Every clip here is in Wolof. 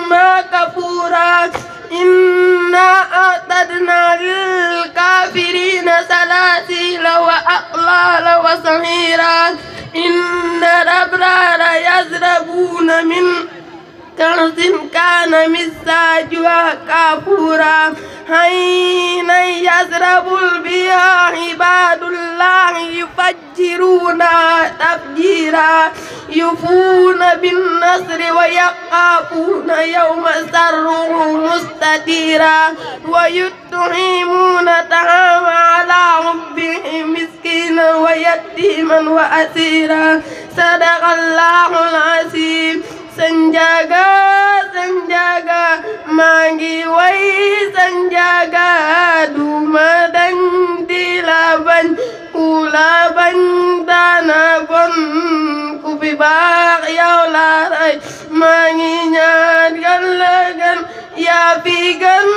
ثم كفورا إنا أعتدنا للكافرين سلاسل وأغلالا وسعيرا إن الأبرار يشربون من كأس كان مزاجها كافورا عينا يشرب بها عباد الله يفجرون تفجيرا يوفون بالنصر ويخافون يوم شره مستطيرا ويطعمون الطعام على حبه مسكينا ويتيما وأسيرا صدق الله العظيم Sanjaga sanjaga mangi wai sanjaga duma dan dilaban kulaban tanabon kubibak yaularai mangi nyadgan lagan ya figan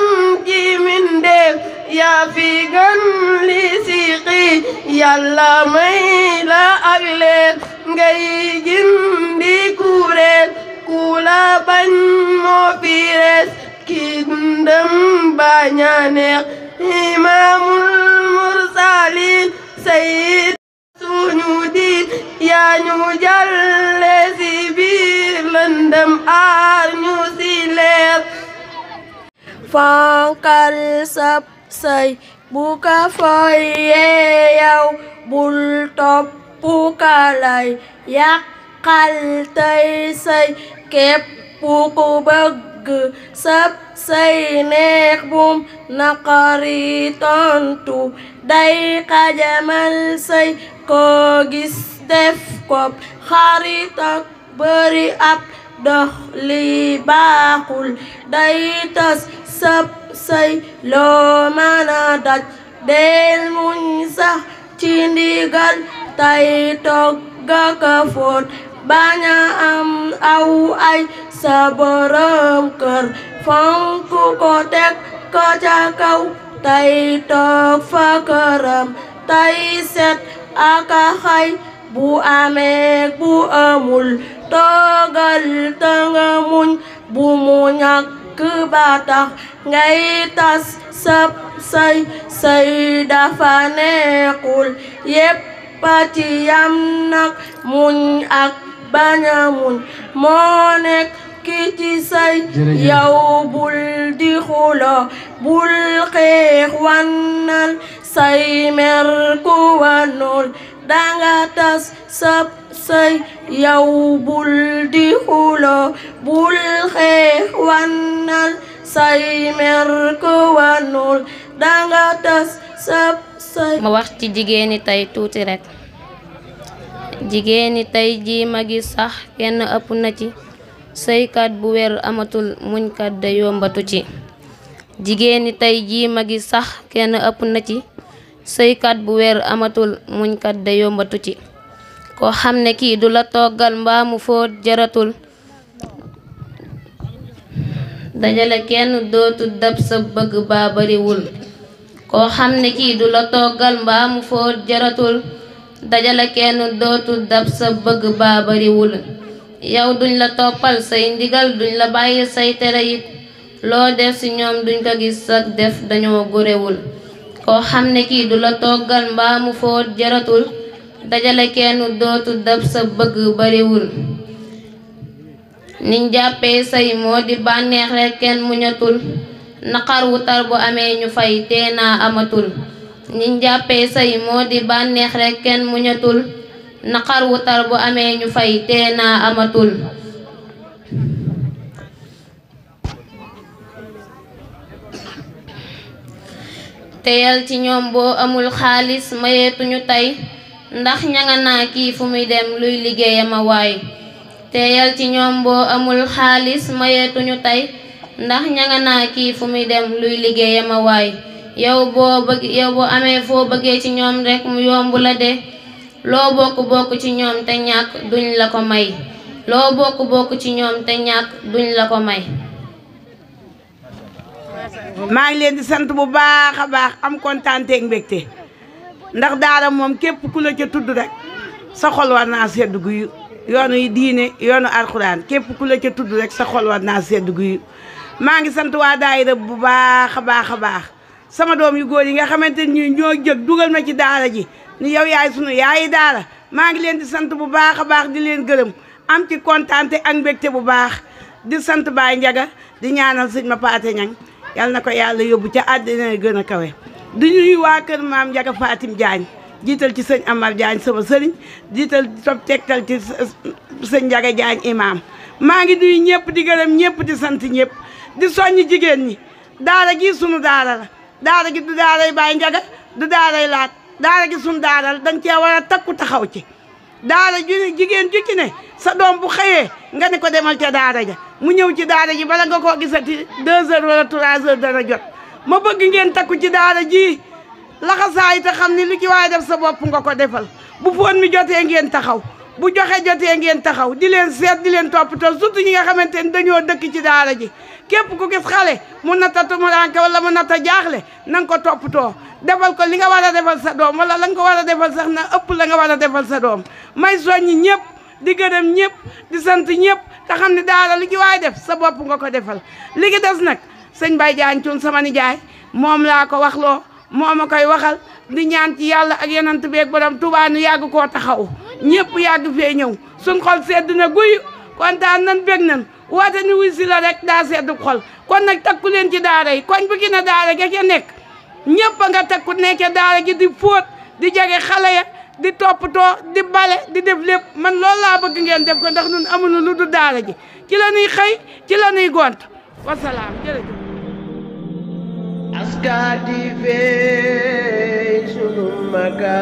kimindem ya figan lisiki yalla maila aglet ngai gindi kuret kula ban moo fi res ki dundam bañaneex imamul mursalin sayyid suñu diin yaa ñu jàlle si biir lëndëm aar ñu si leer fonkal sab say bu ka foyee yow bul topp ka lay yàqal tey say képp ku bëgg sab say neex bum naqari tontu day xajamal say ko gis def ko xarit ak bëri ab dox li baaxul day tas sab say loo mën a daj del muñ sax ci ndigal tay togg ak fóot bañ a am aw ay sa borom kër fonk ko teg ko ca kaw tay toog fa këram tay set ak a xay bu amee bu amul toogal te nga muñ bu mu ñàkk ba tax ngay tas sab say dafa neexul yépp pati yam nak muñ ak baña muñ moo nekk ki ci say yow bul di xulo bul xeex wannal say mer ku wanul danga tas sab say yow bul di xulo bul xeex wannal say mer ku wanul danga tas sab ma wax ci jigéeni tey tuuti rekk jigéeni tey ji ma gis sax kenn ëpp na ci sëykat bu wér amatul muñkat da yombatu ci jigéeni tey ji ma gis sax kenn ëpp na ci sëykat bu wér amatul muñkat da yombatu ci koo xam ne kii du la toggal mbaa mu fóot jaratul dajale kenn dootu dab sa bëgg baa bariwul koo xam ne kii du la toggal mbaa mu fóot jaratul dajale kenn dootu dab sa bëgg baa bariwul yow duñ la toppal say ndigal duñ la bàyyi say tere it loo def ci ñoom duñ ko gis sak def dañoo góorewul koo xam ne kii du la toggal mbaa mu fóot jaratul dajale kenn dootu dab sa bëgg bariwul niñ jàppee say moo di bànneex rekk kenn muñatul naqar wu tar bu amee ñu fay teenaa amatul niñ jàppee say moo di bànneex rekk kenn muñatul naqar wu tar bu amee ñu fay teenaa amatul teyal ci ñoom boo amul xaalis mayeetuñu tey ndax ñanga naa kii fu muy dem luy liggéeyam a waay teyal ci ñoom boo amul xaalis mayeetuñu tey ndax ñanga naa kii fu muy dem luy liggéeyam a waay yow boo amee foo bëggee ci ñoom rekk mu yomb la de loo bokk ci ñoom te ñàkk duñ la ko may loo bokk ci ñoom te ñàkk duñ la ko may maa ngi leen di sant bu baax a baax am kontaante ak mbégte ndax daara moom képp ku la ca tudd rek sa xol war naa sedd guyu yoonu diine yoonu alxuraan képp ku la ca tudd rek sa xol war naa sedd guy maa ngi sant waa daayira bu baax a baax a baax sama doom yu góor yi nga xamante ni ñoo jëg dugal ma ci daara ji ni yow yaay sunu yaayi daara maa ngi leen di sant bu baax a baax di leen gërëm am ci kontaante ak mbégte bu baax di sant Baye Ndiaga di ñaanal sëñ ma paate ñang yal na ko yàlla yóbbu ca àddina gën a kawe di ñuy waa kër maam Ndiaga Fatim Diagne jiital ci sëñ Amar Diagne sama sëriñ jiital topp tegtal ci sëñ Ndiaga Diagne imam maa ngi nuyu ñëpp di gërëm ñëpp di sant ñëpp di soññ jigéen ñi daara gi sunu daara la daara gi du daaray Baye Ndiaga du daaray Laat daara gi sunu daara la dañ cee war a takku taxaw ci daara ju jigéen ju ci ne sa doom bu xëyee nga ne ko demal ca daara ja mu ñëw ci daara ji bala nga koo gisati 2 heures wala 3 heures dana jot ma bëgg ngeen takku ci daara ji laxasaay te xam ni lu ci waay def sa bopp nga ko defal bu foon mi jotee ngeen taxaw bu joxe jotee ngeen taxaw di leen seet di leen toppatoo surtout ñi nga xamante ni dañoo dëkk ci daara ji képp ku gis xale mu nata tumuranke wala mu nata jaaxle na nga ko toppatoo defal ko li nga war a defal sa doom wala la nga ko war a defal sax na ëpp la nga war a defal sa doom may soññi ñëpp di gërëm ñëpp di sant ñëpp te xam ne daara lu ci waay def sa bopp nga ko defal li gi des nag sëñ Baye Diagne Thioune sama nijaay moom laa ko waxloo moo ma koy waxal di ñaan ci yàlla ak yonent beeg borom Tuubaa nu yàgg koo taxaw ñëpp yàgg fee ñëw suñ xol sedd na guyu kontaan nan bég nan woote ni wuy si la rek daa sedd xol kon nag takku leen ci daara yi koñ bu gi na daara ga ca nekk ñëpp a nga takku nekke daara gi di fóot di jege xale ya di toppatoo di bale di def lépp man loolu laa bëgg ngeen def ko ndax nun amuñu lu du daara ji ci la ñuy xëy ci la ñuy gont wasalaam jërëjëf askati fey sunu maga